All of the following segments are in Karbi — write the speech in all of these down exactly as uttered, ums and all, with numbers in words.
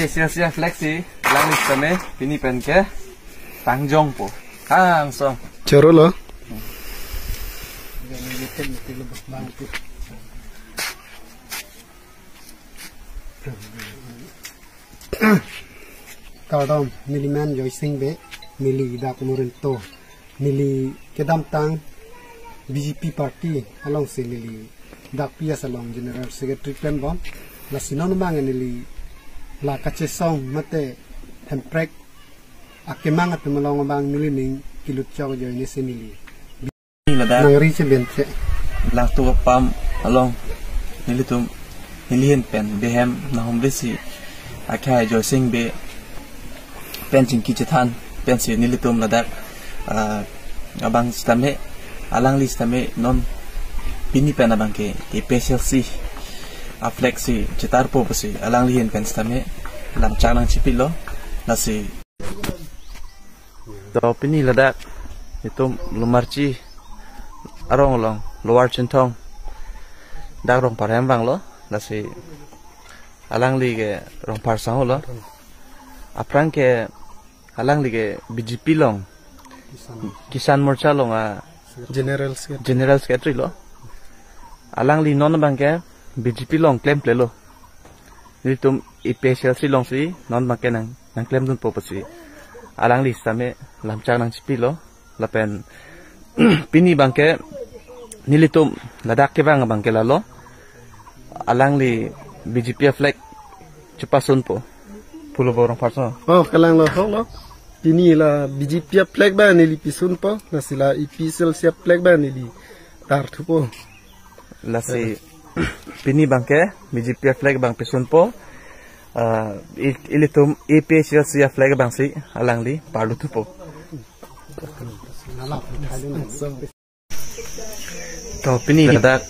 A P H L C a-flag si alangli sitame pini pen ke tangjongpo. Kangsong. Choro lo. Kardom, neli men Joysing Bey, neli dak Murinto, neli kedamtang B J P party alongsi neli dak P S along General Secretary klembom, lasi non abang neli la kachesong mate hemprek akemang atum along abang nelining kelut chok ajoine si neli Ladak nangri cheben che. Langtuk apam along nelitum neli ahin pen Bey hem nanghumri si akhai Joysing Bey pen chingki chethan pensi nelitum ladak, ah, abang sitame, alangli sitame non pini pen abang ke A P H L C a-flag si chetarpo pusi alangli ahin pen sitame lamchak nangchipilo. Lasi to pini ladak itum Lumarchi arong along Lower Chinthong dak rongpar hem vanglo. Lasi alangli ke rongpar sangho lo. Aphrang ke alangli ke B J P along Kisan Morcha along a General Secretary. General Secretary lo. Alangli non abang ke B J P along klemkle lo. Nelitum A P H L C alongsi non abang ke nang nangklemdunpo pusi alangli sitame lamchak nangchipilo. Lapen pini abang ke nelitum ladak kevang abang ke lalo, alangli B J P a-flag chepasunpo pulo, bo rongpar so. Oh, kalang lo, hok lo. Pini la B J P a-flag abang neli pisunpo, lasi la A P H L C a-flag abang neli tarthupo. Lasi pini abang ke B J P a-flag abang pisunpo. Ah, i- ilitum A P H L C a-flag abang si alangli parluthupo. To pini ladak,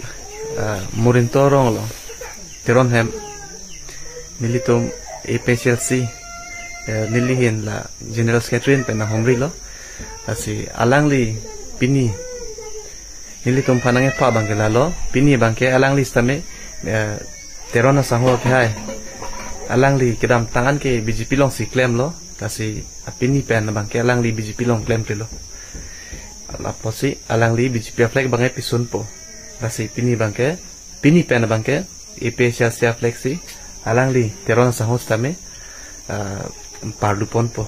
ah, Murinto arong along Teron hem nelitum A P H L C, eh, neli ahin la General Secretary pen nanghumrilo. Lasi alangli pini nelitum aphan nangkepha abang ke lalo, pini abang ke alangli sitame, eh, Teron asangho ke hai. Alangli kedamtang an ke B J P alongsi klemlo, lasi pini pen abang ke alangli B J P along klemklelo. Lapusi alangli B J P a-flag abang ke pisunpo. Lasi pini abang ke, pini pen abang ke A P H L C a-flag si alangli Teron asangho sitame, ah, parluponpo.